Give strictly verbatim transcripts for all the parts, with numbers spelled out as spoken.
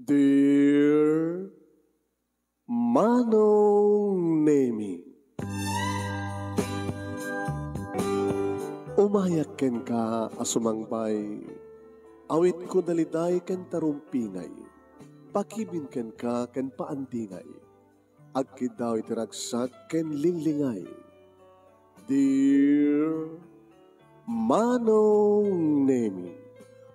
Dear Manong Nemi, umayak kenka a sumangbay, awitko daliday ken tarumpingay, pakibin kenka ken paandingay, agkiddaw iti ragsak ken linglingay. Dear Manong Nemi,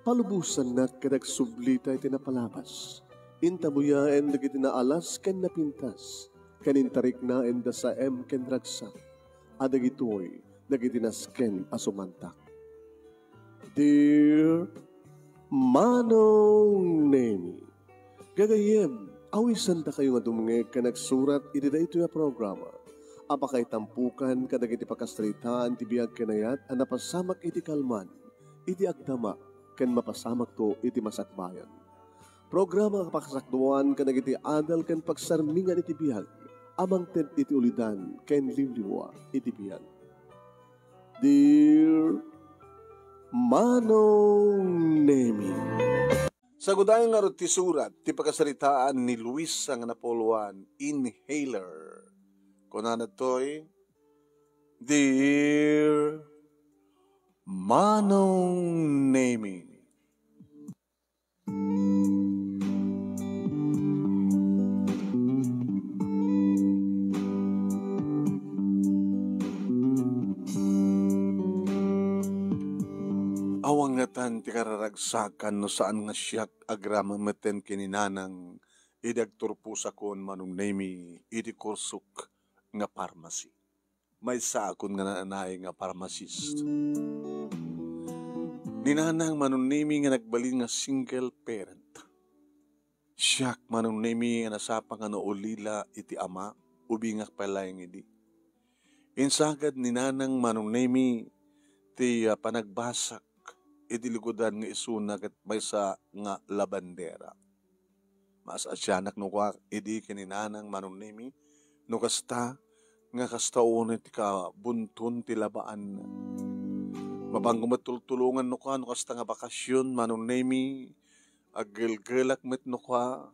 palubosannak ket agsublita iti napalabas. Intabuyaen dagiti naalas ken napintas, ken intariknaen da saem ken ragsak, a dagitoy dagiti nasken a sumantak. Dear Manong Nemi, gagayyem, awisandakayo nga dumngeg ken agsurat iti daytoy a programa a pakaitampukan kadagiti pakasaritaan ti biag ken ayat a napasamak iti kalman, iti agdama, ken mapasamakto iti masakbayan. Programa a pakasakduan kadagiti adal ken pagsarmingan iti biag a mangted iti ulidan ken liwliwa iti biag. Dear Manong Nemi. Sagudayo ngarud ti surat ti pakasaritaan ni Luisa nga napulwan, Inhaler. Kunana daytoy, Dear Manong Nemi. Awan ngatan ti kararagsakan no saan nga siak agraman metten ken ni Nanang idi agturposakon, Manong Nemi, iti kursok nga pharmacy. Maysakon nga naan-anay nga pharmacist. Ni Nanang, Manong Nemi, nga nagbalin nga single parent. Siak, Manong Nemi, nga nasapa nga naulila iti ama, ubingak pay laeng idi. Insagad ni Nanang, Manong Nemi, ti, ah, panagbasak iti lugudan nga isuna ket maysa nga labandera. Maas-asianak no kuak idi ken ni Nanang, Manong Nemi, no kasta nga kasta unay ti kabunton ti labaanna. Mapangko met tultulongan no kua no kasta nga bakasyon, Manong Nemi, aggelgelak met no kua,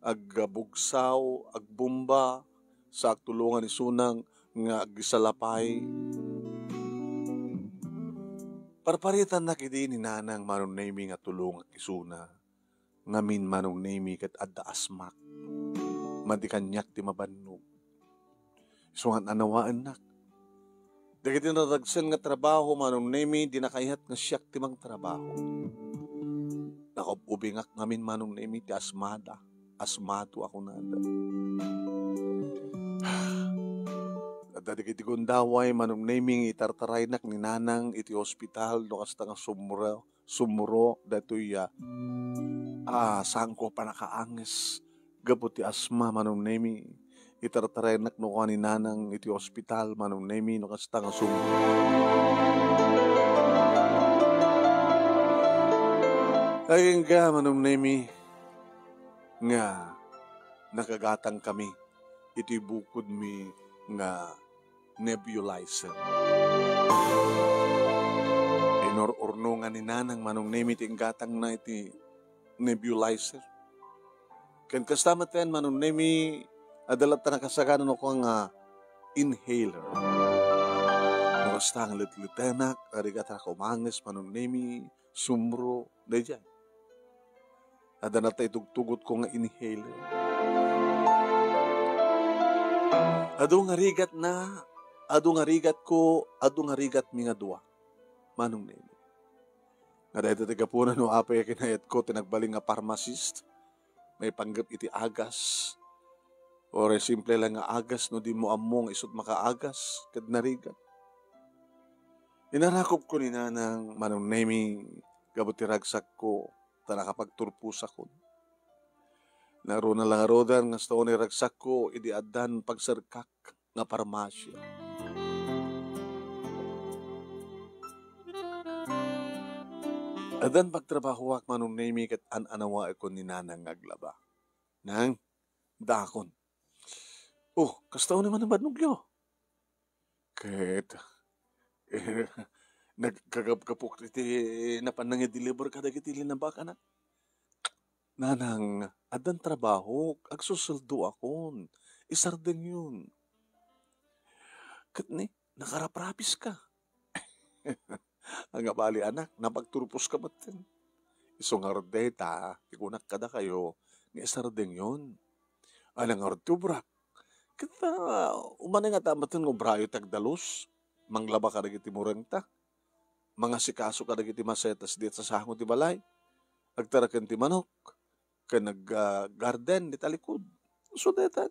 agbugsaw, agbomba, sa agtulongan isuna nga agisalapay. Parparitannak idi ni Nanang, Manong Nemi, nga tulongak isuna. Ngamin, Manong Nemi, ket adda asmak. Madi kaniak ti mabannog. Isu nga nawaennak. Dagiti naragsen nga trabaho, Manong Nemi, dina kayat nga siak ti mangtrabaho. Nakaub-ubingak ngamin, Manong Nemi, ti asmada. Asmado a kunada. Adda dagiti gundaway, Manong Nemi, nga itartaraynak ni Nanang iti ospital no kasta nga sumro sumro daytoy a, ah, sangko a pannakaanges gapu ti asma, Manong Nemi. Itartaraynak no kua ni Nanang iti ospital, Manong Nemi, no kasta nga sumro. Agingga, Manong Nemi, nga nakagatang kami iti bukodmi nga nebulizer. Inur-urnongan ni Nanang, Manong Nemi, ti inggatangna iti nebulizer. Ken kasta metten, Manong Nemi, adda latta nakasagana no kua nga inhaler. No kasta nga letletenak, arigatrak umanges, Manong Nemi, sumro, daydiay. Adda latta itugtugotko nga inhaler. Adu nga rigatna, adu nga rigatko, adu nga rigatmi nga dua, Manong Nemi. Nga dayta ti gapuna no apay a kinayatko ti nagbalin nga pharmacist, maipanggep iti agas, uray simple lang nga agas no dimo ammo nga isut' makaagas ket narigat. Inarakupko ni Nanang, Manong Nemi, gapu ti ragsakko, ta nakapagturposakon. Ngaruna la ngaruden nga kasta unay ragsakko idi addan pagserkak nga parmasia. Addan pagtrabahoak, Manong Nemi, ket an-anawaekon ni Nanang nga aglaba. Nang, dakon. Oh, kasta unay man a bannogyo? Ket, eh, nagkagapgapok iti napan nangideliver kadagiti linabakanak. "Nanang, addan trabahok, agsusueldoakon. Isardengyon." Ket ni, nakaraprapiska. Ania bali, anak, napagturposka metten. Isu ngarud dayta ti kunak kadakayo nga isardengyon. Ania ngarud ti obrak? Ket, ah, umanay ngata metten nga obrayo ti agdalus, manglaba kadagiti murengta, mangasikaso kadagiti masetas diay sasango ti balay, agtaraken ti manok, ken ag-, ah, garden dita likod. Isu dayta.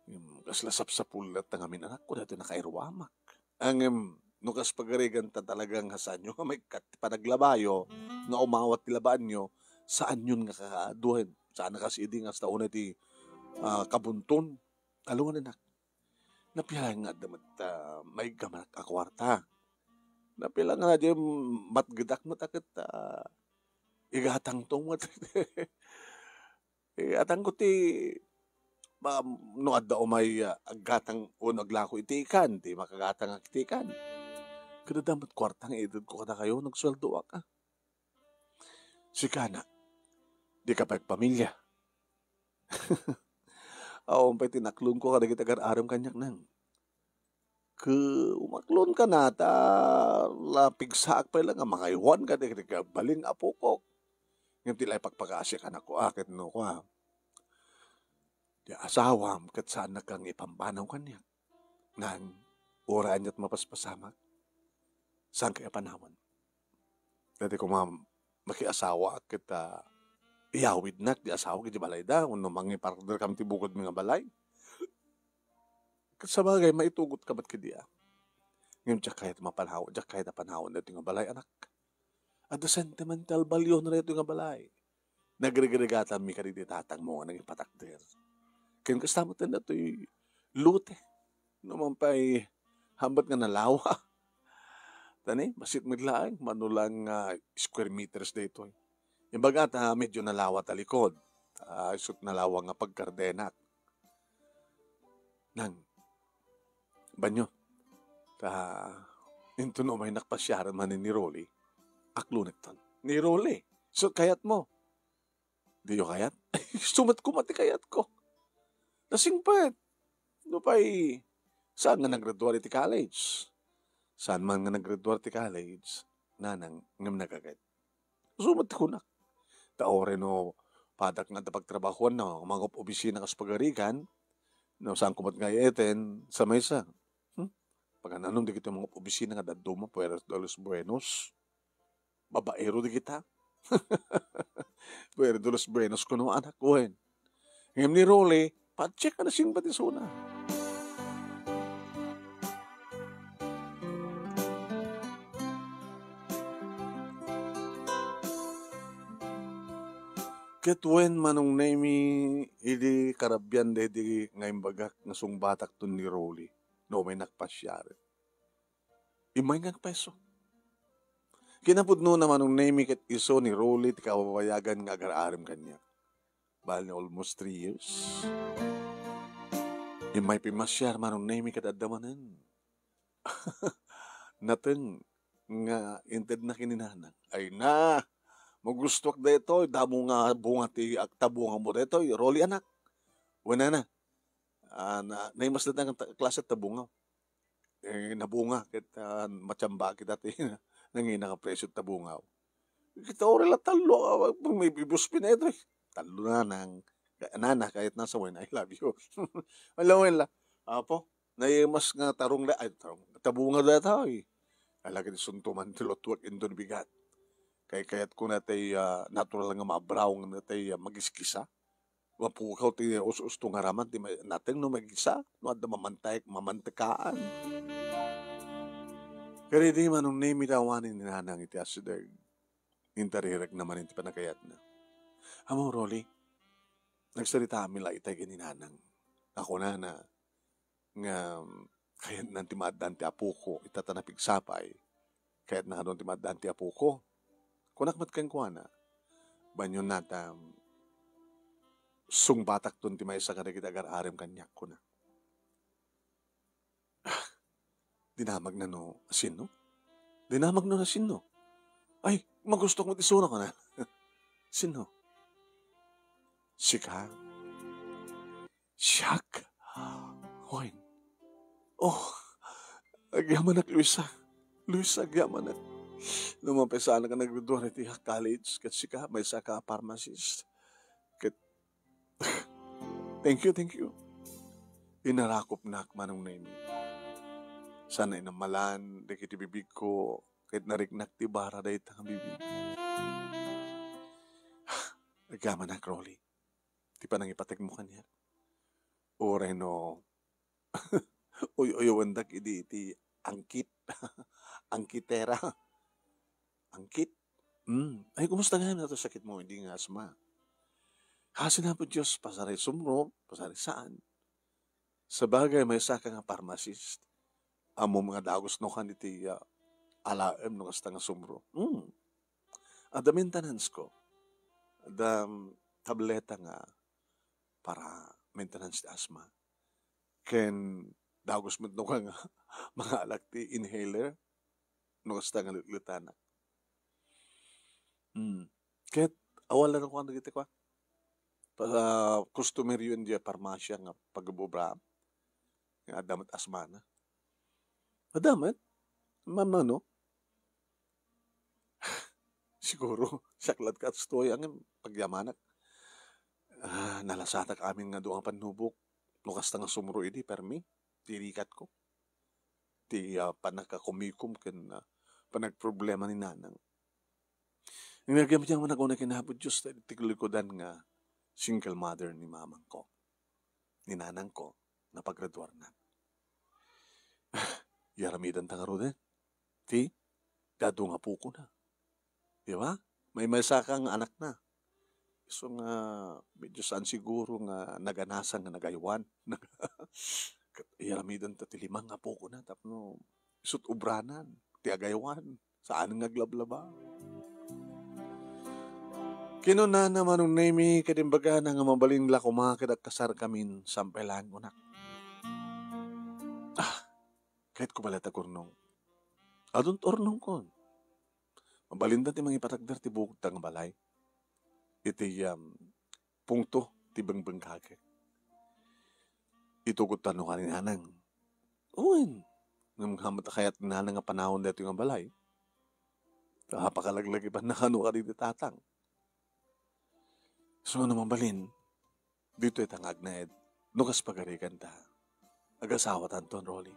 Hmm, kasla sapsapul latta ngamin, anakko, daytoy nakairuamak. Ngem, no kas pagariganta talaga nga saanyo nga maikkat ti panaglabayo, nga umawat ti labaanyo, saanyon nga kaaduan. Saan a kas idi nga hasta unay ti, ah, kabunton. Aluanak. Napila nga adda met, ah, maiggamak a kuarta. Napila nga diay matgedak met a ket, ah, igatangto met. Eh, atangko ti, ba, no adda umay, ah, aggatang wenno aglako iti ikan, ti makagatangak iti ikan. Ket adda met kuarta nga itedko kadakayo, nagsueldoak, ah. Sika, anak, dika pay agpamilya. Awan pay ti naklonko kadagiti agar-arem kaniak, nang. Ket umaklonka na, ta la pigsaak pay la nga mangaywan kadagiti agbalin nga apokok. Ngem ti la ipakpakaasiak, anakko, a, ket no kua, ti asawam ket saannak nga ipambanaw kaniak. Nang, uray aniat mapaspasamak, saanka a panawen. Daytoy koma makiasawaak ket, ah, iyawidnak ti asawak iti balayda wenno mangipartnerkami ti bukodmi nga balay. Ket sabagay, maitugotka met kadi, a. Ngem diak kayat mapanaw-, diak kayat a panawen daytoy nga balay, anak. Adda sentimental value-na daytoy nga balay. Nagrigrigatan mi kadagiti tatangmo nga nangipatakder. Ken kasta met daytoy lote. No man pay, hambat nga nalawa. Tani, bassit met laeng, mano lang nga square meters daytoy. Imbagak ta medyo nalawa ta likod. Ah, isut nalawa nga pagkardenak. Nang, banyo. Ta, inton umaynak pasiaren manen ni Rolly, aklonekton. Ni Rolly, isut kayatmo. Diyo kayat? Isu met koma ti kayatko. Nasingpet. Nupay, saan nga naggraduar iti college? Saan man nga naggraduar ti college, nanang, ngem nagaget. Isu met ti kunak. Ta uray no, padak nga adda pagtrabahoan, no, mangup-obisina kas pagarigan, no, saanko met nga iyeten sa maysa. Hmm? Pagan-anom dagiti mangup-obisina nga dadduma, Puerto de los Buenos. Babaero dagita. Puerto de los Buenos kuno, anak, wen. Ngem ni Rolly, patsek a nasingpet isuna. Ket wen, Manong Nemy, idi karabian daydi nga imbagak nga sungbatakton ni Rolly, no umaynak pasiaren. Immay nga agpayso. Kinapudnona, Manong Nemy, ket isu ni Rolly ti kababayagan nga agar-arem kaniak. Bali, almost three years. Immay pimmasiar, Manong Nemy, ket adda manen nateng nga intedna ken ni nanang. Ay na, magustuak daytoy, damo nga bunga ti agtabungamo daytoy, Rolly, anak. Wen, nana, ah, na, naimas dayta nga ta-, klase ti tabungaw. Eh, nabunga, ket, ah, matiamba kita ti nangina nga presyo ti tabungaw. Kita uray la tallo, ah, may bibus pinetro, eh. Tallo, nanang, nana, kayatna sa wen, I love you. Wala, wala. Apo, naimas nga tarong la, ay, tarong, tabungaw dayta, eh. Ala, ket isunto man ti lutuak, inton bigat. Kay kayatko na tay, ah, natural nga mabraw, nga tay, ah, magiskisa. Mapukaw ti us-usto nga raman ti ma-, nateng no magisa, no adda mamantay-, mamantekaan. Kadaydi, Manong Nemy, ti awanen ni nanang iti asideg. Intarirek na manen ti panagkayatna. Ammo, Rolly, nagsaritaami la itay ken ni nanang. Kunana, nga, um, kayatnan ti maaddaan ti apoko, ita ta napigsapay. Kayatna kano ti maaddaan ti apoko. Kunak met kenkuana, "Banyon nata, um, sungbatakton ti maysa kadagiti agar-arem kaniak," kuna. Ah, dinamagna no sinno? Dinamagna no sinno? Ay, magustuak met isuna, kuna. Sinno? Sika? Siak? Wen. Oh, agyamanak, Luisa. Luisa, agyamanak. No mapaisanak a naggraduar iti college, ket sika, maysaka a pharmacist. Ket, thank you, thank you. Inarakopnak, Manong Nemi. Saan a inammalan dagiti bibigko, ket nariknak ti bara dayta nga bibig. Agyamanak, Rolly, ti panangipategmo kaniak. Uray no, uy-uyawendak idi iti angkit. Angkitera. Angkit? Hmm. Ay, kumusta ngamin daytoy sakitmo idi nga asma? Hasi na po Diyos, pasari sumro, pasari saan. Sabagay, maysaka nga pharmacist. Ammom nga dagusnokan iti, ah, alaem no kasta nga sumro. Hmm. Adda maintenance ko. Adda, mm, tableta nga para maintenance ti asma. Ken dagus met no ka nga mangalak ti inhaler no kasta nga letletanak. Hmm. Ket awal la no kuan dagiti kua. Pa-, ah, customer-yo idiay parmasia nga pagubra. Nga adda met asmana. Adda met. Mamano? Siguro, siak latta kastoy, ngem pagyamanak. Ah, nalasatak amin nga dua nga pannubok. No kasta nga sumro idi, permi, ti rikatko. Ti, ah, pannakakumikom ken, ah, panagproblema ni nanang. Nagyamyamanak unay ken Apo Dios, ta iti kalikudan nga single mother ni mamangko, ni nanangko, nga paggraduarna. Yaramidanta ngaruden. Ti, dadu nga apokona. Di ba? Maymaysa ka nga anakna. Isu nga, medyo saan siguro nga naganasan nga nagaywan. Ket yaramidanta ti lima nga apokona tapno isut' ubranan ti agaywan. Saan nga aglablaba. Kinunana, Manong Nemi, ket imbagana nga mabalin la koma ket agkasarkamin, sampay laeng kunak. Ah, kayatko bala ta urnong. Adun urnongkon. Mabalinda ti mangipatagder ti bukod ta nga balay. Iti, um, pungto ti bengbengkagek. Itugot ta no kani nanang. Wen, ngem hamat a kayat ni nanang nga panawen daytoy nga balay. Ta pakalaglagibanna kano kadi ti tatang. So, ano mabalin, ditoy ta nga agnaed, no kas pagarigan ta, agasawatanton, Rolly.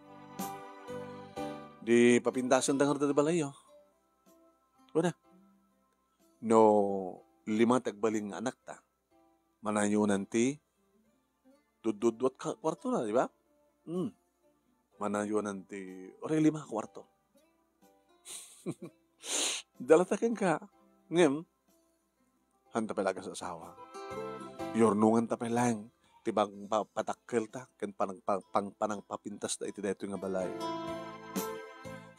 Di papintasen ta ngarud ti balayyo. Kuna, no lima ti agbalin nga anakta, manayunan ti dudduduat ka kwarto na, di ba? Hmm. Manayunan ti, uray lima ka kwarto. Dalata kenka. Ngem, hanta pay laeng kas asawa. Yurnongan ta pay laeng ti pang-, pa-, patakkel ta, ken panang-, pang-, pang-, panangpapintas ta iti daytoy nga balay.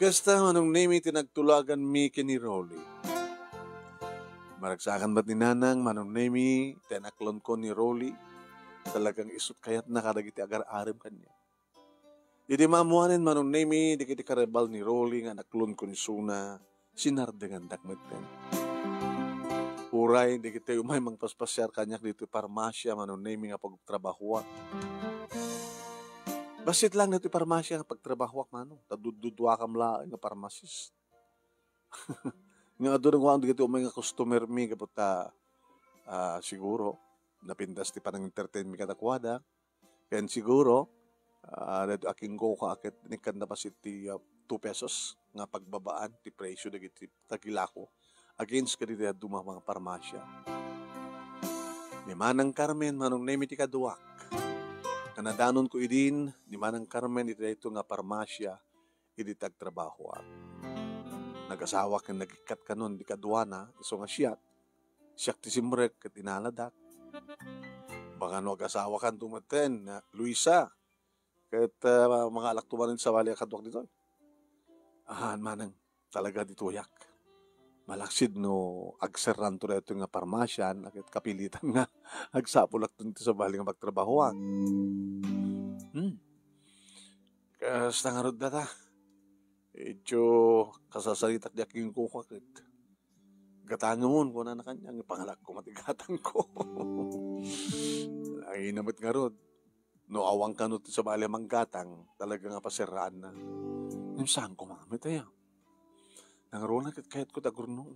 Kasta, Manong Nemi, ti nagtulaganmi ken ni Rolly. Maragsakan met ni Nanang, Manong Nemi, ti anaklonko ni Rolly. Talagang isut' kayatna kadagiti agar-arem kaniak. Idi maammoanen, Manong Nemi, dagiti karibal ni Rolly nga anaklonko isuna, sinardengandak metten. Uray dagiti umay mangpaspasiar kaniak ditoy parmasia, Manong Nemi, nga pagtrabahoak. Bassit laeng ditoy parmasia nga pagtrabahoak, Manong, ta dudduduakam laeng nga parmasis. Nga adu nga dagiti umay nga customer mi, gapu ta, ah, siguro, napintas ti panang-entertain mi kadakuada. Ken siguro, ah, daytoy a King Coca ket inikkanna bassit ti, ah, two pesos nga pagbabaan ti presyo dagiti tagilako against kadagiti adu nga mga parmasia. Ni Manang Carmen, Manong Nemi ti kaduak. Nga nadanonko idin, ni Manang Carmen iti daytoy nga parmasia, idi ti agtrabahoak. Nagasawa ken nagikkat kanon ti kaduana, isu nga siak. Siak ti simrek ket inaladak. Baka no agasawakanto metten, Luisa, ket, ah, mangalakto manen sabali a kaduak ditoy. Ahan, Manang, talaga ditoyak. Malaksid no agserranto daytoy nga parmasian, ket kapilitan nga agsapulakton ti sabali nga pagtrabahoak. Hmm. Kasta ngarud data. Idiay kasasaritak diak kenkuana ket Gatangemon, kunana kaniak, ipangalakko met ti gatangko. Ay, namet ngarud. No awan kano ti sabali a manggatang, talaga nga pasiraanna. Ngem saan koma met aya? Nangruna ket kayatko ti agurnong.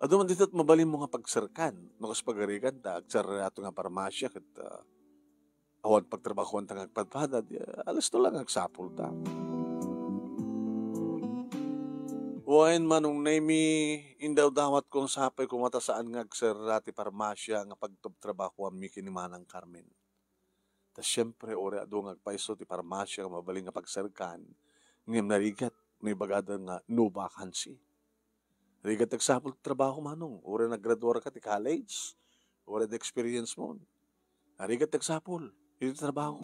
Adu man dita ti mabalinmo nga pagserkan. No kas pagarigan ta, agsarrato nga parmasia ket, ah, awan pagtrabahoan ta nga agpadpada, di, ah, alas no lang agsapul ta. Wen, Manong Nemy, indawdawatko nga sapay koma ta saan nga agsarra ti parmasia nga pagtrabahoanmi ken ni Manang Carmen. Ta siempre, uray adu nga agpayso ti parmasia nga mabalin nga pagserkan, ngem narigat no ibagada nga no vacancy. Rigat ti agsapul ti trabaho, Manong. Uray nagraduarka ti college, uray adda experience mo. Rigat ti agsapul iti trabaho.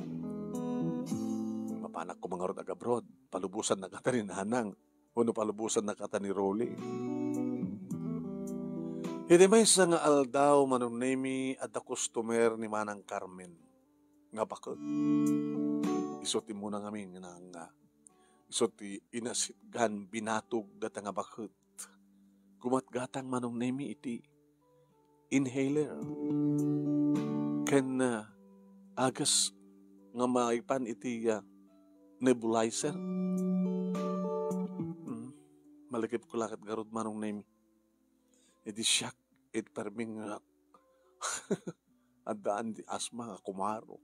Mapanak koma ngarud ag-abroad, palubosannak kata ni Nanang, wenno palubosannak kata ni Rolly. Iti maysa nga aldaw, Manong Nemy, adda customer ni Manang Carmen nga baket. Isu ti immuna ngamin nga nangnganga. Isu ti inasitgan, binatog data nga baket. Koma ti gatang, Manong Nemy, iti inhaler ken, ah, agas nga maipan iti, ah, nebulizer. Hmm. Malagipko la ket ngarud, Manong Nemy. Idi siak, iti permi nga addaan ti asma nga kumaro.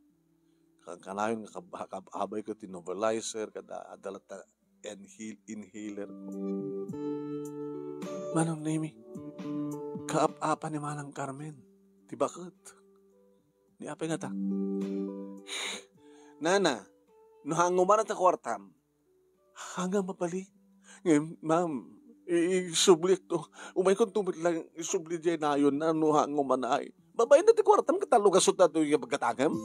Kankanayon nga kab-, kab-, abay ko ti nebulizer, kada adda latta inhal-, inhaler ko. Manong Nemy, kaap-apa ni Manang Carmen ti baket. Ni apay ngata? Nana, no hanguman ta kuartam, haan nga mabalin. Ngem, ma'am, i-, isubliak to. Umaykon to met lang isubli diay nayon na no hanguman ay. Babaen na ti kuartam ket tallo gasut na to yung pagkatangem.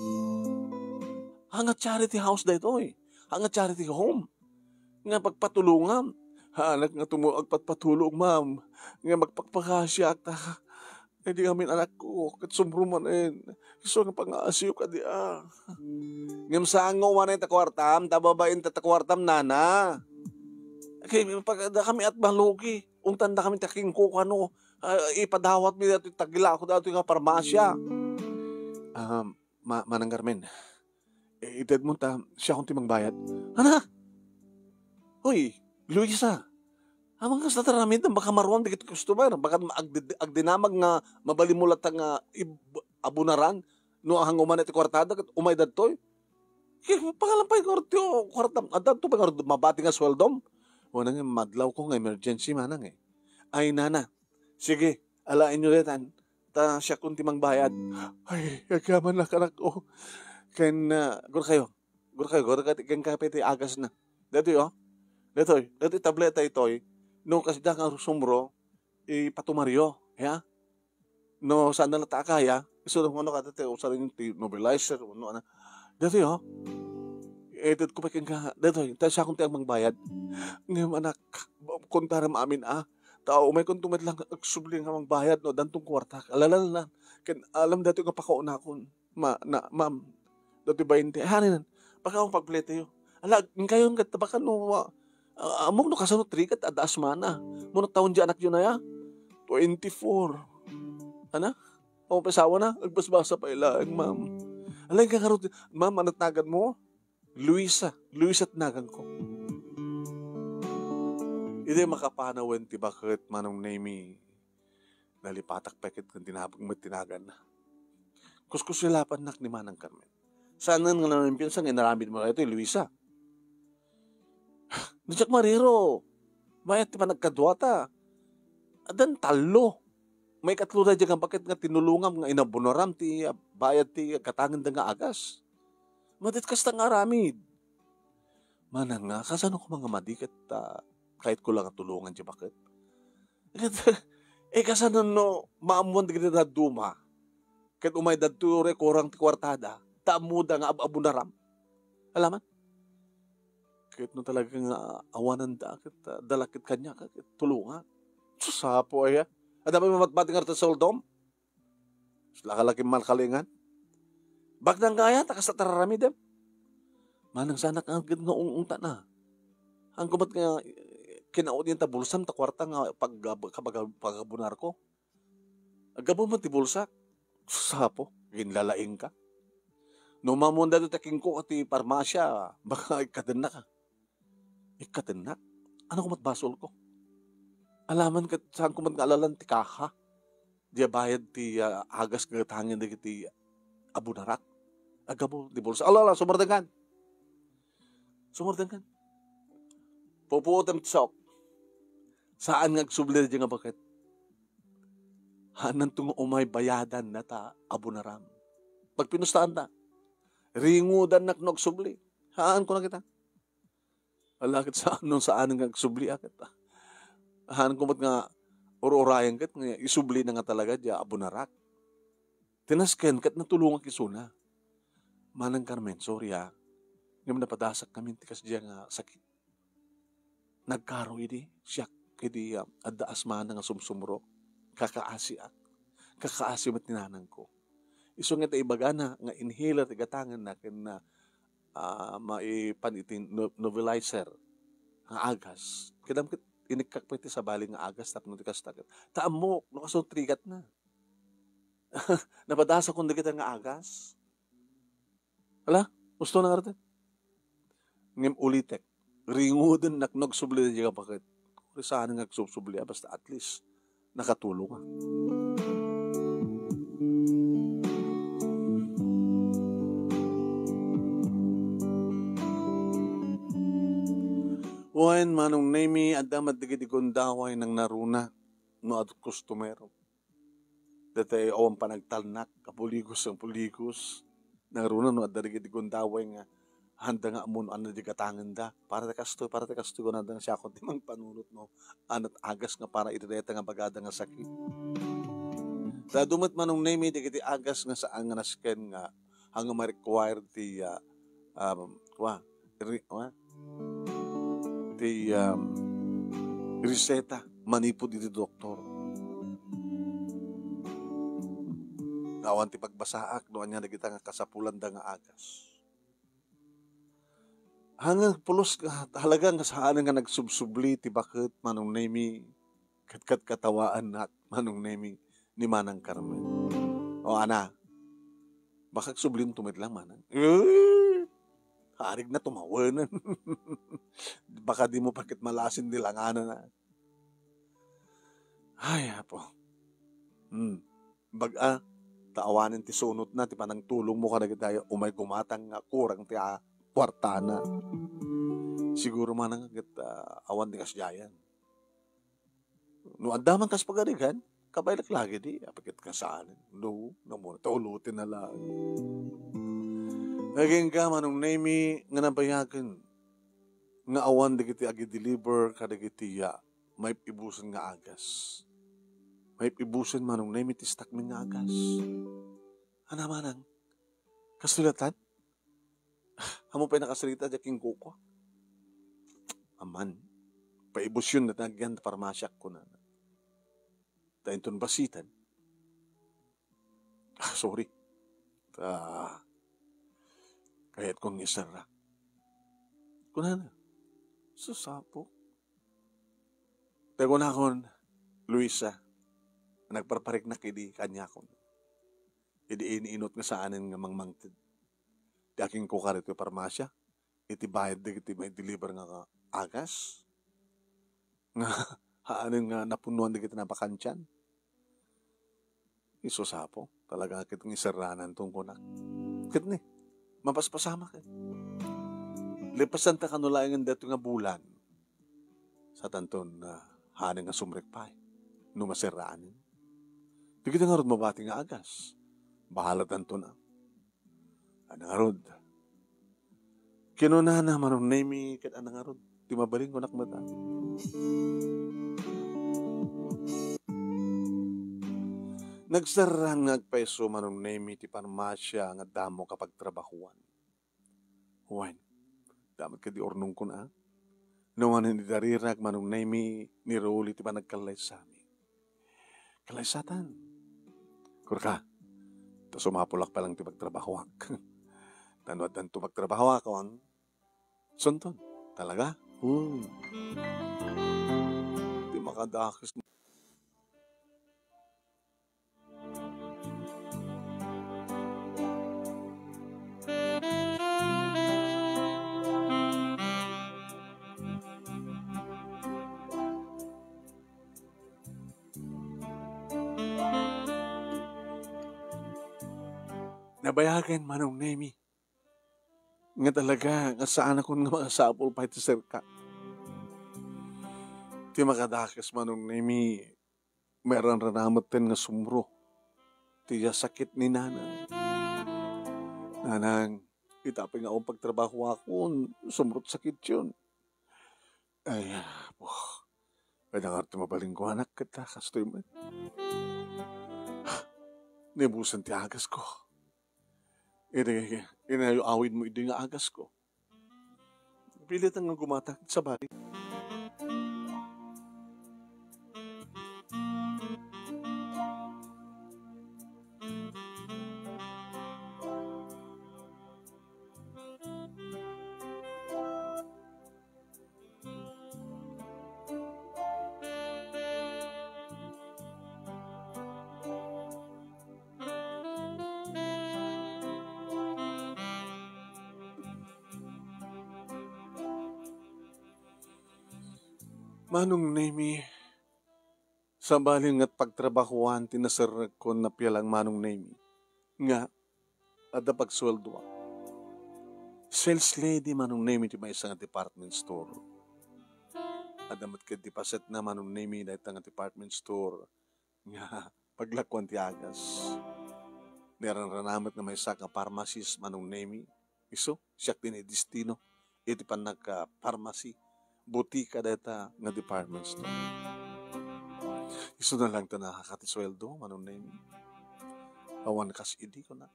Haan nga charity house daytoy. Haan nga charity home. Nga pagpatulongam. Haanak nga tumo agpatpatulong, ma'am. Nga magpakpakasiak ta. Ay, di amin anakko, ket sumro manen. Isu nga pangaasiyo kadi, ah. Ngem saan nga umanay ta kuartam, ta babaen ta, ta kuartam, nana. Kay, pag, da kami at malugi, ungtan da kami ta king kukano, ah, ipadawat mi dati, tagila ako dati nga parmasya. Ah, ma-, Manang Carmen, eh, itedmo ta, siakon ti mangbayad. Ana? Hoy, Luisa, amangan kasta ti aramidem, baka maruam dagiti customer, baka agdi-, agdinamag nga mabalinmo latta nga ib-, abunaran no hanguman ti kuartada ket umay dadtoy. Ket pangalan pay nga ti kuartam, addanto pay nga mabati nga sueldom. Wen, nga madlawko nga emergency manang, eh. Ay, nana. Sige, alaenyo detan. Ta siakon ti mangbayad. Ay, agyaman na kanak, oh. Ken, ah, guro kayo. Guro kayo, guro kayo, ken kape ti agas na. Datoy, oh. Datoy, datoy tableta itoy. No, kasda nga sumro, ipatumaryo, ya? No, saan na latta a kaya, isu no, ano, kada ti, usarin ti nebulizer, ano, ano. Datoy, oh. Ited ko pa ken ka, datoy, ta siakon ti mangbayad. Ngem, anak, kuntaram amin, ah. Ta umaykon to met lang agsubli nga mangbayad no, addanton kuarta. Alalalan. Ken alam datoy nga pakaunakon. Ma-, na, ma'am, datoy bainte. Ay, haninan, baka akong pagpletayo. Ala, inkayon ket baka no, ah, ah, ammok no kasano trigat, adda asmana. Mano taon di anakyo na ya? Twenty-four. Ana? Ako pa asawa na, agbasbasa pay laeng, ma'am. Ala, inka ngarud, ma'am, ano tinagan mo? Luisa. Luisa ti naganko. Idi makapanawen ti baket, Manong Nemy, nalipatak pay ket dinapek met ti naganna. Kuskusilapannak ni Manang Carmen. Saanen nga namimpiansa nga inaramid mo daytoy, Luisa? No, diak mariro. Mayat ti panagkaduata. Addan tallo. Maikatlo daydiay nga baket nga tinulongam nga inabunaram ti, ah, bayad ti gatangenda nga agas. Madi ti kasta nga aramid. Manang nga, kasano koma nga madi ket, ah, kayatko la nga tulongan diay baket? Ket, eh, kasano no maammoan dagiti dadduma? Ket umay dadtoy uray kurang ti kuartada, ta ammoda nga ab-abunaram. Alaman? Ket no talaga nga awananda, ket, ah, dalak ket kaniak, ket tulongak. Sus, apo aya. Adda pay mamatmati nga ta sueldom? Lakalaki malkalingan. Baknang kaya, ta kasta ti araramidem. Manang saanak nga, nga ung-, ungtana. Angko met nga, eh, Kinaudi ta bulsam ta kuarta nga pag-, pag-, pag-, pagabunarko. Aggapu met ti bulsak. Sus, Apo, ginlalaingka. No mamuan daytoy ta kenkuka ti parmasia, baka ikkatennaka. Ikkatennak? Ania koma ti basolko? Alaman ket saanko met nga alalan ti kaha. Diay bayad ti, ah, agas nga gatangen dagiti abunarak. Aggapu ti bulsa. Ala, ala, sumardengkan. Sumardengkan. Pupuotem ti saok. Saan nga agsubli daydiay nga baket. Haananto nga umay bayadanna ta abunaram. Pagpinustaanta. Ringudannak no agsubli. Haan ko na kita. Ala ket saan no saan nga agsubli a ket. Haan ko met nga ur-urayen ket nga isublina nga talaga diay abunarak. Ti nasken ket natulongak isuna. Manang Carmen, sorry a. Ngem napadasak kami ti kasdiay nga sakit. Nagkaro idi, siak idi, ah, adda asmana nga sumsumro. Kakaasiak. Kakaasi met ni nanangko. Isu nga ta ibagana nga inhaler ti gatangenna ken, ah, ah, maipan iti no-, nebulizer nga agas. Kadam ket inikkak pay ti sabali nga agas tapno ti kasta ket. Ta ammok, no kasano ti rigatna. Napadasakon dagita nga agas. Ala, gusto na nga rata. Ngem ulitek, ringudennak no agsubli daydiay nga baket. Kuri saan nga agsubsubli a, basta at least, nakatulong a. Wen, Manong Nemi, adda met dagiti gundaway nangnaruna no ad-, customer. Daytoy awan panagtalnak, kapuligos, kapuligos. Nangruna no adda dagiti gundaway nga handa nga ammo no ania ti gatangenda. Para ti kastoy, para ti kastoy, kunada nga siakon ti mangpanunot no ania ti agas nga para iti dayta nga bagada nga sakit. Ta adu met Manong Nemi dagiti agas nga saan nga nasken nga, nga ma-require ti, ah, um, kua, ri-, kua, ti, um, reseta manipud iti doktor. Awan ti pagbasaak no ania dagita nga kasapulanda nga agas. Haan nga pulos nga talaga nga saan nga nagsubsubli ti baket Manong Nemi, ket, ket katawaannak Manong Nemi ni Manang Carmen. O, ana, baka agsublinto met lang, Manang. Eh, harig na tumawen. Baka dimo pa ket malasin ti langanana. Ay, Apo. Hmm. Bag-a, ta awanen ti sunotna ti panangtulongmo kadagiti umay gumatang nga kurang ti, ah, kuartana. Siguro Manang ket, ah, awan ti kasdiayan. No adda man kas pagarigan, kabaylak lagi di, apakit ka saan. No, no mo, ta ulotenna lang. Agingga Manong Nemi nga nabayagen nga awan dagiti agi-deliver kadagiti, ah, maib-ibusen nga agas. Maib-ibusen Manong Nemi ti stock mi nga agas. Ana Manang, kastoy lattan? Ammom pay nakasarita diay kenkuana. Aman, paibusyon dayta nga agian ta parmasiak, kunana. Ta inton basiten, ah, sorry. Ta, kayatko nga iserra. Kunana, sus, Apo. Ta kunakon, Luisa, nagparpariknak idi kaniakon. Idi iniinut nga saanen nga mangmangted. Ti akinkuka ditoy parmasia, iti bayad dagiti mai-deliver nga agas, nga haanen nga napunnoan dagiti nabakantian. Isu, Apo, talaga ket nga iserrananto kunak. Ket ni, mapaspasamak ket. Lipasanta kano laengen daytoy nga bulan. Satanton, ah, haanen nga sumrek pay. No maserraanen. Dagita ngarud mabati nga agas. Bahalatanto na. Ania ngarud? Kinunana Manong Nemi ket ania ngarud ti mabalin kunak met a. Nagserraan nga agpayso Manong Nemi ti parmasia nga addamok a pagtrabahoan. Wen, damot kadi urnongkon a. No manen idi darirak Manong Nemi ni Rolly ti panagkallaysami. Kallaysatan. Kurka, ta sumapulak pa lang ti pagtrabahoak. Ta no addanto pagtrabahoak, awan sunton. Talaga? Hmm. kadakes. Nabayagen, Manong Nemi, nga talaga nga saanakon nga masapul pay ti serka. Ti makadakes, Manong Nemi, mairanranametten nga sumro ti sakit ni Nanang. Nanang, ita pay nga awan pagtrabahoakon, sumrot sakityon. Ay, apo. Kaya nga ito mabalin ko, anak, kita, kastoy man. Nibusan ti agas ko. Iti, inayo awid mo idi nga agas ko. Pilitan nga gumatang, sabali. Manong Nemi, sabali nga pagtrabahoan ti naserrekon napialang, Manong Nemi, nga adda pagsueldoak. Sales lady, Manong Nemi, ti maysa nga department store. Adda met ket di pasetna, Manong Nemi, dayta nga department store nga paglakuan ti agas. Naranranamek nga maysa nga pharmacist, Manong Nemi. Isu, siak ti naidestino iti pannaka-pharmacy, butika dayta nga department store. Isuna laeng ti nakaka ti sueldo, Manong Nemi. Awan kas idi, kuna.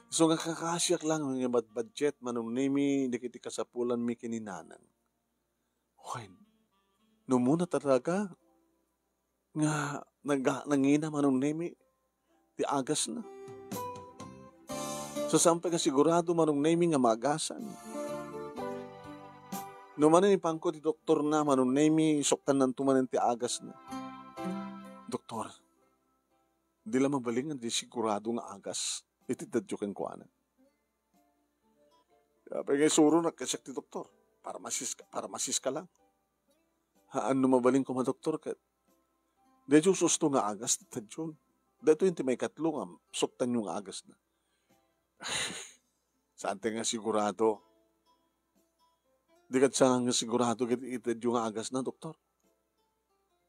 Isu nga kakasiak laeng nga bad-, budget, Manong Nemi, dagiti kasapulanmi ken ni Nanang. Wen, no umuna talaga nga nag-, nangina, Manong Nemi, ti agasna. Saan pay nga sigurado, Manong Nemi, nga maagasan. No manen ipanko ti doktorna, Manong Nemi, suktannanto manen ti agasna. Doktor, di la mabalin nga di sigurado nga agas iti tedyo kenkuana. Apay nga isuronak ket siak ti doktor. Paramasis ka, paramasis ka lang. Haan no mabalin koma, doktor, ket daytoy usto nga agas ti tedyon. Daytoy ti maikatlo nga suktanyo nga agasna. Saan ti nga sigurado? Di ket saan nga sigurado ket itedyo nga agasna, doktor?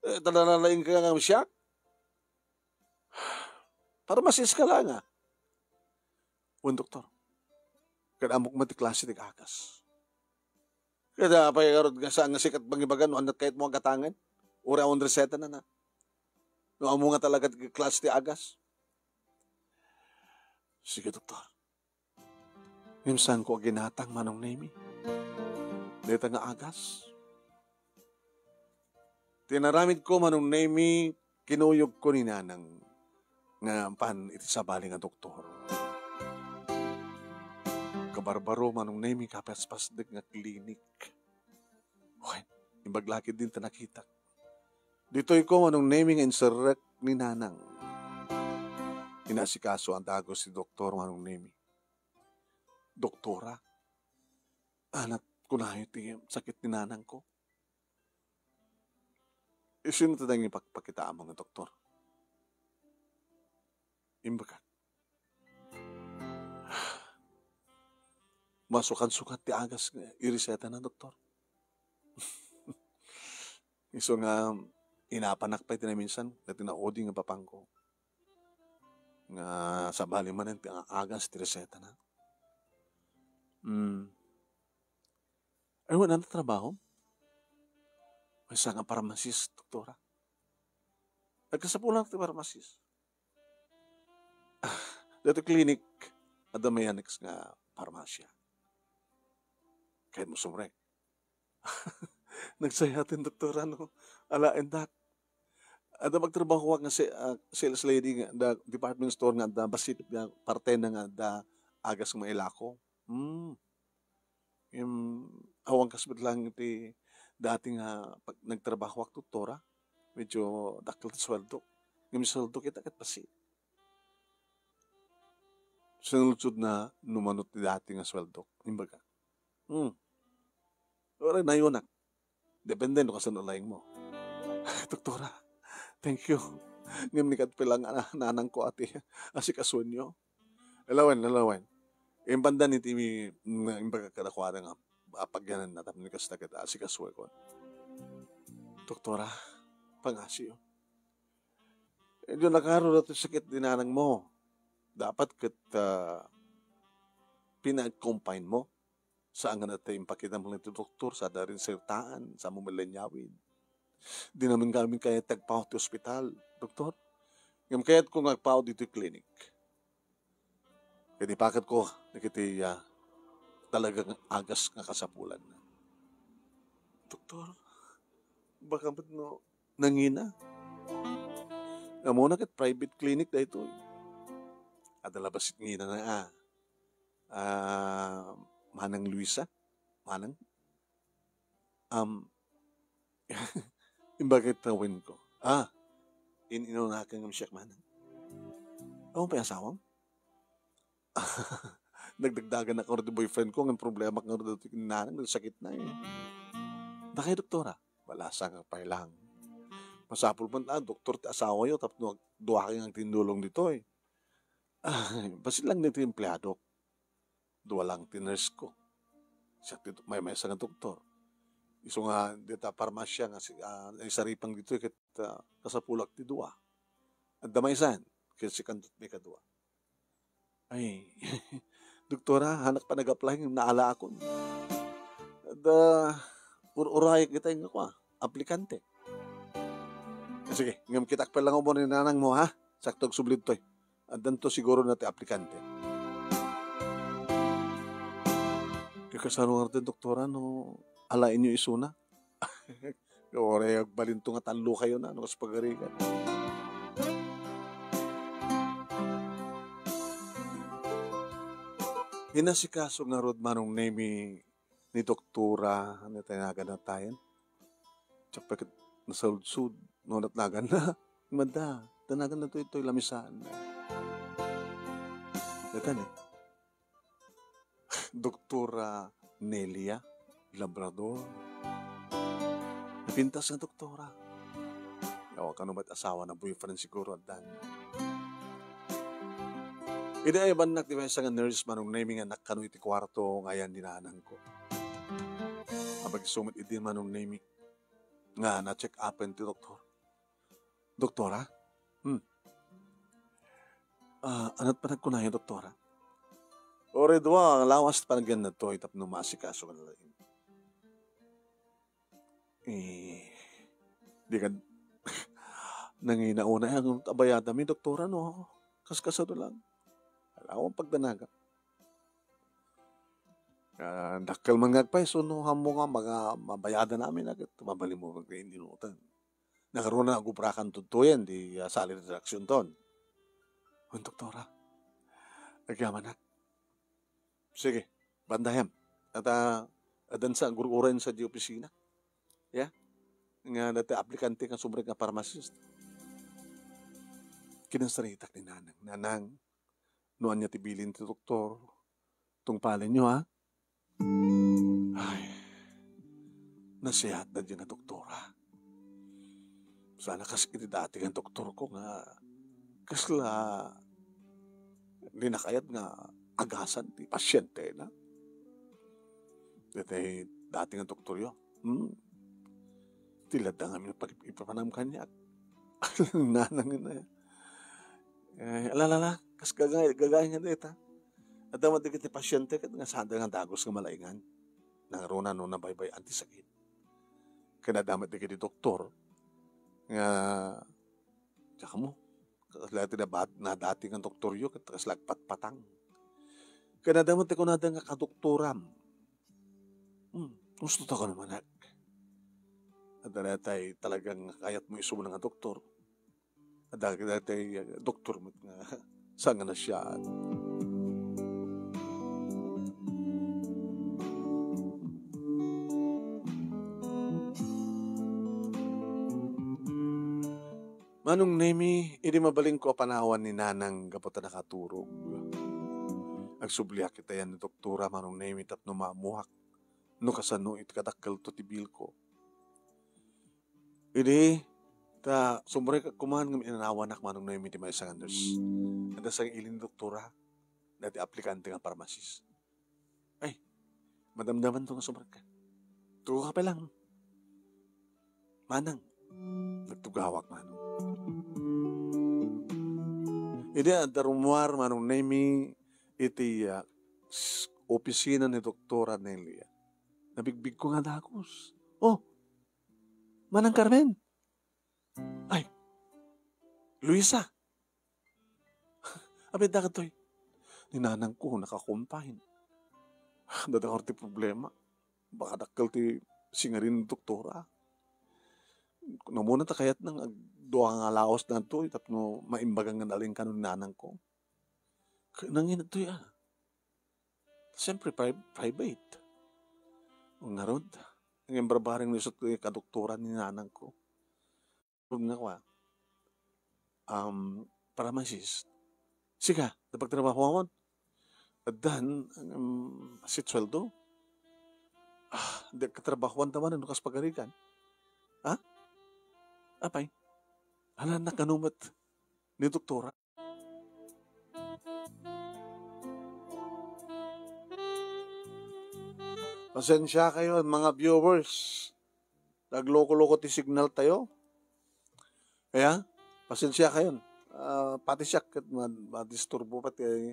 Eh, ta nalalaing ka nga siak? Paramasis ka lang, ah. Wen, doktor. Ket ammok met ti klase ti agas. Ket apay ngarud nga saan nga sika ti mangibaga no annak kayatmo a gatangen? Uray awan resetana, na. No ammo nga talaga ti klase ti agas. Sige, doktor. Ngem saanko a ginatang, Manong Nemi. Dayta nga agas. Ti inaramidko, Manong Nemi, kinuyogko ni Nanang nga pan iti sabali nga doktor. Kabarbaro, Manong Nemi, kapaspasdek nga klinik. Wen, imbag la ketdin ti nakitak. Ditoyko, Manong Nemi, nga inserrek ni Nanang. Inaasikaso a dagus ti doktor, Manong Nemi. Doktora, anak, kunayo ti sakit ni nanangko. Isuna ti dayta nga ipakpakitaam nga doktor? Imbagak. Masukansukat ti agas nga iresetana, doktor. Isu nga, inapanak pay ti naminsan, nga tinaudi nga papanko. Nga sabali manen ti agas ti resetana. Hmm. Ay, wala na trabaho? Maysa nga pharmacist, doktora. Nagkasapulan ti pharmacist. Ah, dito clinic, adda may annex nga parmasya. Kayatmo sumrek. Nagsayaten, doktora, no? Alaen, dak. Adda pagtrabahoak nga sa-, ah, sales lady nga adda department store nga adda bassit nga partena nga adda agas nga mailako. Hmm. Em, awan kas met lang iti Dati nga pag nagtrabahoak, doktora, medyo dakkel ti suweldok. Ngem suweldok ita ket bassit. Sinulsodna no mano ti dati nga suweldok. Imbaga, "Hmm. Uray nayonak. Depende no kasano laeng mo." "Doktora, thank you. Ngem ni ket pay la nga nanangko a ti asikasuenyo." Alawen, alawen. Impanda ni ti, mm, imbaga kadakuada nga apagyananna tapno ni kasta ket asikasuekon. "Doktora, pangasiyo. Idiay nakaro datoy sakit ti nanangmo. Dapat ket, ah, pina-confine mo. Saan nga natay impakitam lang ti doktor, sa darin sirtaan, sa mo malinyawid. Di namin kami kaya tagpaw ti ospital, doktor. Ngem kayatko nga agpaw ditoy clinic." Ket ipaketko dagiti, ah, talagang agas nga kasapulan. "Doktor, baka met no nangina. Ammona ket private clinic daytoy. Adda la bassit nginana, ah. Ah, Manang Luisa? Manang?" Um, imbaga tawenko. "Ah, in-inunakan ngem siak, Manang." "Awan pay asawam?" "Nagdagdagan na karo ti boyfriend ko, ngem problema karo datoy ni nanang, sakit na eh." "Dakay, doktora." "Balasang pay lang. Masapul man a doktor ti asawayo tapno ag-, duakayo nga agtindulong ditoy." "Ay, bassit lang dagiti empleadok. Dua lang ti nurse ko. Siak ti maymaysa nga doktor. Isu nga dita parmasya nga si-, ah, naisaripang ditoy ket, ah, kasapulak ti dua. Adda maysan, ket sikanto ti maikadua." "Ay, doktora, hanak pay nag-apply ngem naalaakon. Adda ur-urayek dita nga kua, aplikante." "Sige, ngem kitaak pay lang umuna ni nanangmo, ha? Sakto agsubli ditoy. Addanto siguro na ti aplikante." "Kasano ngarud, doktora, no alaenyo isuna?" "Uray agbalinto nga tallo kayo na, no, kas pagarigan." Inasikaso ngarud Manong Nemi ni doktora, ni tinagan na tayen. Siak pay ket nasaludsod no natnagan na. Mada, tinagan na to itoy lamisaan. Datan eh. Doktora Nelia Labrador. Napintas nga doktora. Awan kano met asawa na boyfriend siguro, addan. Idi ay bannak ti maysa nga nurse Manong Nemi nga nakkano iti kuarto nga ayan ni nanangko. Apag isu met idi Manong Nemi nga na-check upen ti doktor. "Doktora?" "Hmm." "Ah, anat panagkunayo, doktora?" "Uray dua nga lawas panagyan daytoy tapno maasikaso nga laeng." "Eh, di ka nangina unay nga abayadami, doktora, no? Kaskasano lang. Awan pagdanaga. Ah, dakkel man nga agpayso, no? Ammo nga, mga mabayadan amin, agad mabalin mo nga ininutan. Nakaruna, agubrakan tudtoyen, di, ah, salary deduction ton." "Wen, doktora. Agyamanak." "Sige, bandayam. At, ah, addan sa, gur-uren sa di opisina. Ya? Nga dati aplikante nga sumrek nga pharmacist." Kinasaritak ni Nanang. "Nanang, no ania ti bilin ti doktor, tungpalenyo, ha?" Ay, nasiatna di nga doktora. Sana kas iti dati nga doktor ko nga kasla di nakayat nga agasan ti pasientena. Dati, dati nga doktor yo. Hmm? Ti ladda nga amin pag-, ipapanam kaniak. Nanang na. Eh, ala, ala, ala, kas gagay, gagay nga deta. Adda met dagiti pasiente ket nga sada nga dagus nga malaingan. Nangruna no nabaybay-an ti sakit. Ken adda met dagiti doktor nga, diak ammo, kasla ti nabat-, nadati nga doktor yo, ket kasla agpatpatang. Ken adda met ti kunada nga kadoktoram. Hmm, gusto ta ka naman, ak. Adda daytay talagang kayat mo isuna nga doktor. Adda daytay, uh, doktor met nga saan nga nasiaat. Manong Nemi, idi mabalinko a panawan ni Nanang gapu ta nakaturog, agsubliak itayan ni doktora, Manong Nemi, tapno maammoak no kasano iti kadakkelto ti bilko. Idi, ta sumrekak koman ngem inanawanak, Manong Nemi, ti maysa nga nurse. Adda sang ili ni doktora, dati aplikante nga pharmacist. Ay, madamdamanto nga sumrekka. Tugaw ka pa lang. Manang, nagtugawak, Manong. Idi adda rummuar, Manong Nemi, iti, ah, s-, opisina ni Doktora Nelia. Nabigbigko nga dagus. Oh, Manang Carmen. Ay, Luisa. Apay, dakatoy. Ni nanangko, naka-confine. Dadakor ti problema. Baka dakkel ti singarin ni doktora. Namuna ta kayatna nga agdua nga laos daytoy tapno maimbagan nga nalingkanon ni nanangko. Nangina toy, ah. Siyempre, pri-, private. Ngarud, ang imbarbareng ni isut kadoktoran ni nanangko. Nga kwa, um, pharmacist. Sika, napagtrabahoan? Addan, um, sit sweldo? Ah, di katrabahoan ta manen, no kas pagarigan. Ha? Apay? Hala, nakanumet ni doktora. Pasensya kayo, mga viewers. Nagloko-loko ti signal tayo. Kaya, pasensya kayon. Ah, pati siak ket ma-, madisturbo pati ay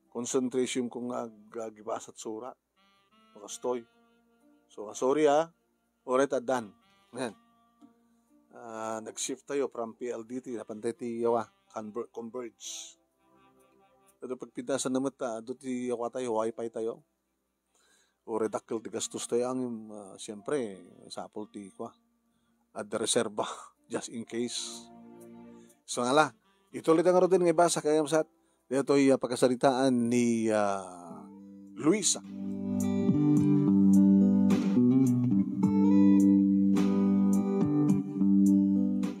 concentration ko nga ag-, agibasat surat. Makastoy. So, ah, sorry, ah. Alright, addan. Ayan. Ah, nag-shift tayo from P L D T, napantay ti yawa, Conver-, Converge. Pero pagpintasan naman ta, do ti yawa tayo, wifi tayo. Uray dakkel ti gastos tayo, ngem, ah, siyempre, sapul ti kua. Adda reserba, just in case. So, ngala, ituloy ta ngaruden nga ibasa, kayamsat, daytoy, ah, pakasaritaan ni, ah, Luisa.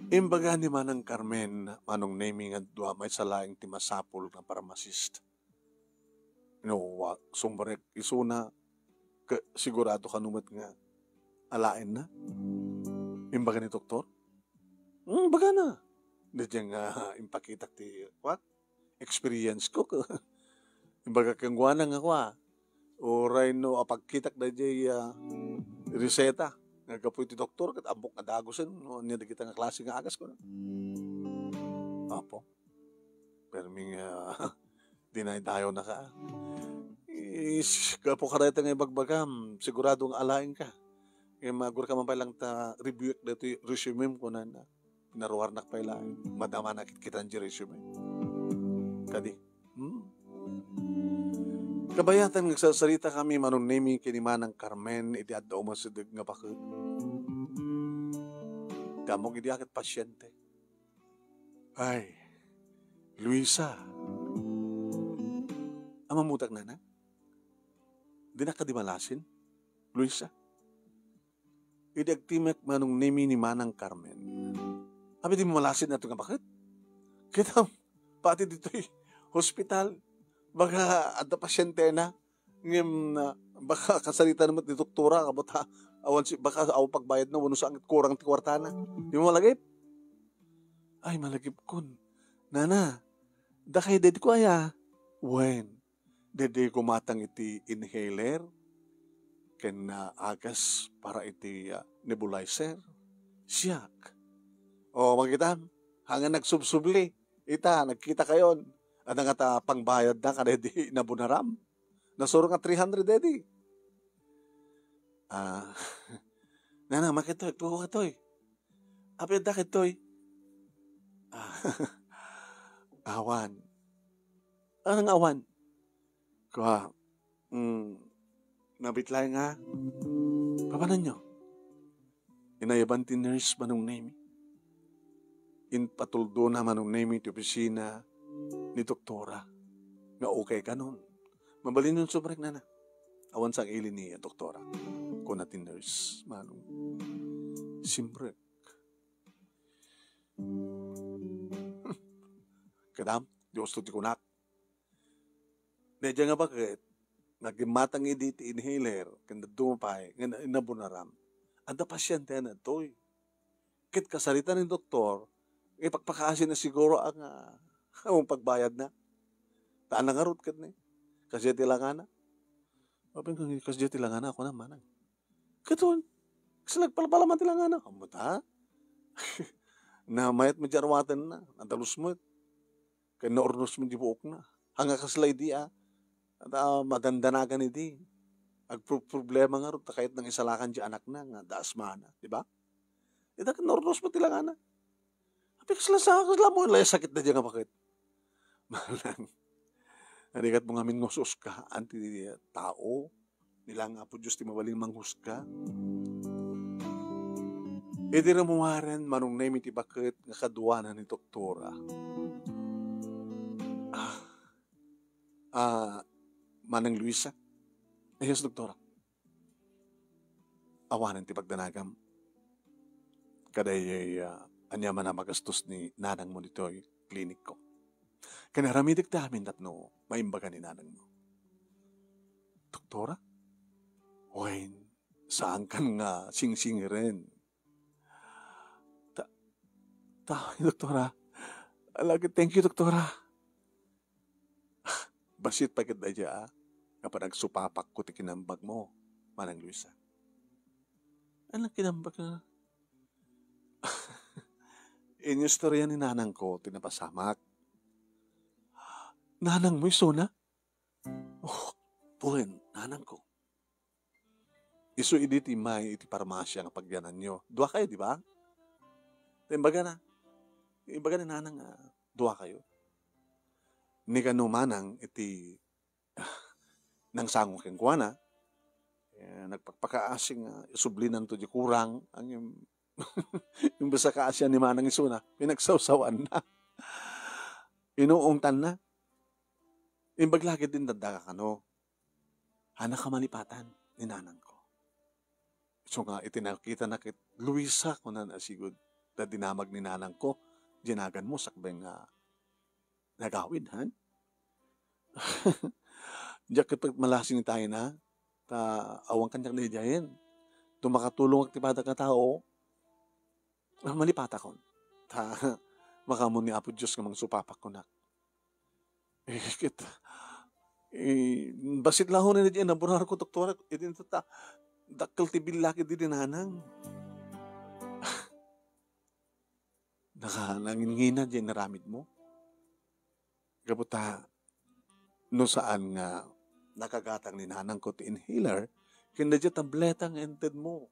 Imbaga ni Manang Carmen, Manong Nemi, nga dua maysa laeng ti masapul nga pharmacist. No, wa-, sumrek isuna, ke-, sigurado kano met nga alaenna? Imbaga ni doktor? Hmm, bagana. Diay nga impakitak ti, what? Experience ko. Imbaga kenkuana nga kua, uray no apagkitak daydiay, ah, reseta nga gapu iti doktor, ket ammok nga dagusen, no, ania dagita nga klase nga agas ko. Apo. Permi nga dinaydayawnaka. Is, gapu kadayta nga ibagbagam, sigurado nga alaenka. Ngem agurka man pay lang ta review-ek daytoy resume-m, kunana. Pinaruarnak pay laeng. Madama nakitkitan diay resume. Kadi, hmm? Kabayatan nga agsarsarita kami, Manong Nemi, ken ni Manang Carmen, idi adda umasideg nga baket. Damok idi aket pasyente. Ay, Luisa. Ammotak, nana? Dinak kadi malasin, Luisa? Idi agtimek, Manong Nemi, ni Manang Carmen. Apay, dimo malasin ato nga baket? Kitam, pati ditoy hospital, baka adda pasyentena. Ngem, ah, baka kasarita met ni doktora, kabut ha, awan si, baka awan pagbayadna, wenno saan ket kurang ti kuartana. Dimo malagip? Ay, malagipkon. Nana, dakay daydi ko aya. Wen, daydi ko matang iti inhaler ken, ah, agas para iti, ah, nebulizer. Siak. O, makitam, hangan nagsubsubli. Ita, nagkitakayon. Adda ngata pangbayadna kadaydi nabunaram. Nasuro nga three hundred daydi. Ah, nana, makitoy, tuo katoy. Apay adda katoy? Ah, awan. Anong awan? Kua, mm, nabitlaeng nga. Papananyo? Inayaban ti nurse, Manong Nemi. Impatuldona, Manong Nemi, ti opisina ni doktora nga okay kanon. Mabalinyon sumrek, nana. Awan sang ili ni doktora. Kuna ti nurse, Manong. Simrek. Dam, Dios to ti kunak. Daydiay nga baket, nagimmatang idi ti inhaler, ken dadduma pay, nga na-, nabunaram. Adda pasiente a nagtoy. Ket kasarita ni doktor, ipakpakaasina siguro ang, ah, ang pagbayadna. Ta ngarud ket ni, kasdiay ti langana. Apay nga kasdiay ti langana, ako na manang. Katon, kasi nagpalpalaman ti langana. Amo ta? Na mayat met ti aruatenna, nadalus met. Ken naurnos met ti buokna. Haan nga kasla idi, ah, at, ah, madandanagan idi. Agpro-, problema ngarud, ta kayatna nga isalakan ti anakna, nga adda asmana, di ba? Ita ken naurnos met ti langana. Apay kasla sa, kasla mo, lay sakit daydiay nga baket. Manang, anigat mo ngamin nga us-uska, anti tao, Ni laeng Apo Dios ti mabalin manghusga. Idi rummuaren, manungnay met ti baket nga kaduana ni doktora. Ah, ah, Manang Luisa? Yes, doktora. Awanen ti pagdanagam. Kadayay, ah, aniaman a magastos ni nanangmo ditoy klinikko. Ken aramidek ti amin tapno maimbaga ni nanangmo. Doktora? Wen, saankan nga singsingiren. Ta-, ta-, doktora. Ala, thank you, doktora. Bassit pay ket daydiay, a, nga panagsupapakko ti kinambagmo, Manang Luisa. Anong kinambag nga? Inistorya ni nanangko ti napasamak. Nanangmo isuna? Oh, wen, nanangko. Isu idi ti immay iti parmasia nga pagyananyo. Duakayo, di ba? Ta imbagana, imbaga ni nanang, ah, duakayo. Ni kano manang iti, ah, nangsango kenkuana, eh, nagpakpakaasi nga isublinanto di kurang, ang im-, imbes a kaasian ni manang isuna, pinagsawsawanna. Inuungtanna. Imbag la ket din daddaka kano. Haan a kamalipatan ni nanangko. Isu nga iti nakitana ket, "Luisa," kunana a sigud, "ta dinamag ni nanangko, dinaganmo sakbay nga nagawid, han?" Diak ket malasing itay na, ta awan kaniak daydiayen. No makatulongak ti padak nga tao, ah, malipatakon. Ta makaammo ni Apo Dios nga mangsupapak kunak. Eh, ket, eh, bassit la unay daydiay nabunarko, doktora, idi ta dakkel ti billak idi ni nanang. Naka-, nangingina daydiay inaramidmo. Gapu ta, no saan nga nakagatang ni nanangko ti inhaler, ken daydiay tableta nga intedmo.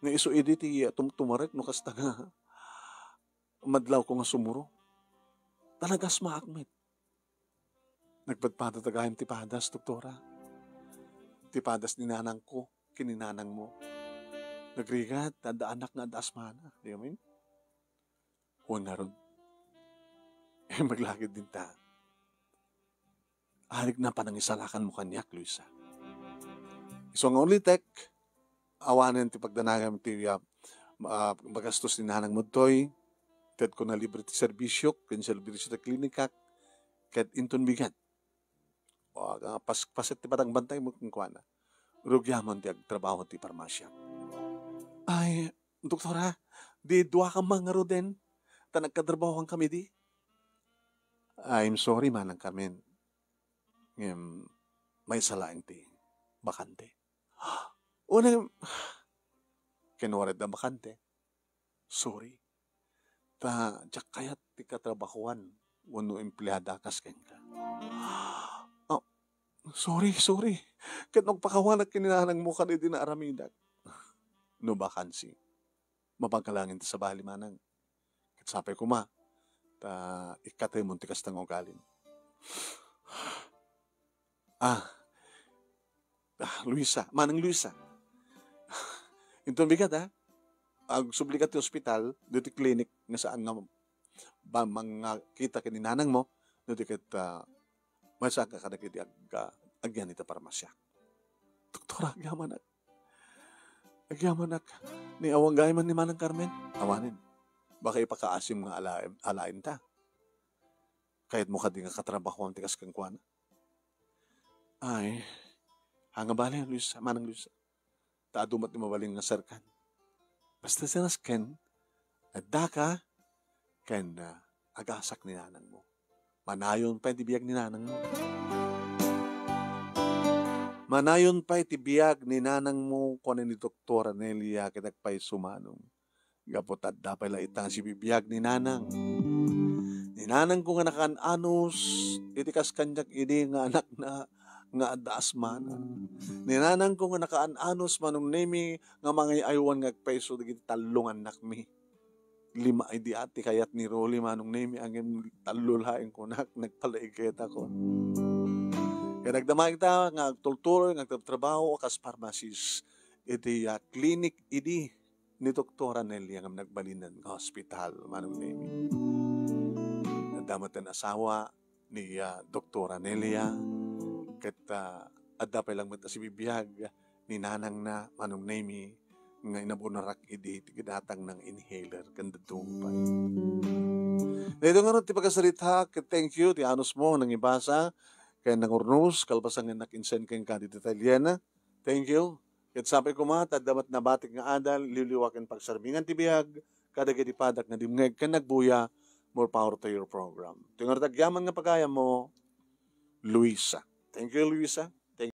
Nga isu idi ti, ah, tum-, tumarek no kasta nga madlawko nga sumuro. Ta nagasmaak met. Nagpadpadata gayam ti padas, doktora. Ti padas ni nanangko, ken ni nanangmo. Nagrigat, adda anak nga adda asmana. Di amin? Wen ngarud. Eh, maglakid din ta. Arik na panangisalakanmo kaniak, Luisa. Isu nga ulitek, awanen ti pagdanagam ti, ah, ah, magastos ni nanangmo ditoy, tedko na libre ti serbisio, ken serbisio ti klinikak, ket inton bigat. O, aga, pas-, paset ti panangbantaymo kenkuana. Rugiamon ti agtrabaho ti parmasia. Ay, doktora, di duakam man ngaruden, ta nagkatrabahoan kami di. I'm sorry, Manang Carmen. Ngem, maysa laeng ti bakante. Unay, ken waray da bakante. Sorry. Ta, diak kayat ti katrabahoan wenno empleada kas kenka. Ah, sorry, sorry. Ket no agpakawanak ken ni nanangmo kadaydi naaramidak. No vacancy, mapagka laeng ti sabali, Manang. Ket sapay koma, ta ikkatemon ti kasta nga ugalin. Ah, ah, Luisa, Manang Luisa. Inton bigat, ah. Agsublika ti ospital, ditoy clinic nga saan nga ba, mangkita ken ni nanangmo, no di ket, ah, maysaanka kadagiti ag-, ah, agyan ita parmasya. Doktora, agyamanak. Agyamanak. Ni awan gayam man ni Manang Carmen? Awanen. Baka ipakaasim nga alaen, alaen ta. Kayatmo kadi nga katrabahoan ti kas kenkuana? Ay, haan nga bale, Luisa, Manang Luisa. Ta adu met ti mabalin nga serkan. Basta ti nasken, addaka ken, ah, agasak ni nanangmo. Manayon pay ti biag ni nanangmo. Manayon pay ti biag ni nanangmo, kuana ni Doktora Nelia ket agpayso manong. Gapu ta adda pay la ita nga sibibiag ni nanang. Ni nanangko nga nakaan-anus iti kas kaniak idi nga anakna nga adda asmana. Ni nanangko nga nakaan-anus, Manong Nemi, nga mangay-aywan nga agpayso dagiti tallo nga annakmi. Lima idi a ti kayat ni Rolly, Manong Nemi, ngem tallo laeng kunak, nagpalaigeta ko. Kaya nagdama ita nga agtultuloy nga agtrabaho kas pharmacist iti, ah, clinic idi ni Doktora Nelia ngem nagbalinan nga hospital, Manong Nemi. Adda met ti asawa ni, ah, Doktora Nelia, ket, ah, adda pay lang met a sibibiag ni nanangna, Manong Nemi, nga inabunarak idi ti kinatang nga inhaler ken dadduma pay. Daytoy ngarud ti pakasarita, ket thank you ti anusmo nga nangibasa ken nangurnos, kalpasan nga nakinsen kenka ditoy Italiana. Thank you. Ket sapay koma, ta adda met nabatik nga adal, liwliwa ken pagsarmingan ti biag, kadagiti padak nga dimngeg ken nagbuya, more power to your program. Ti ngarud agyaman nga pagayammo, Luisa. Thank you, Luisa.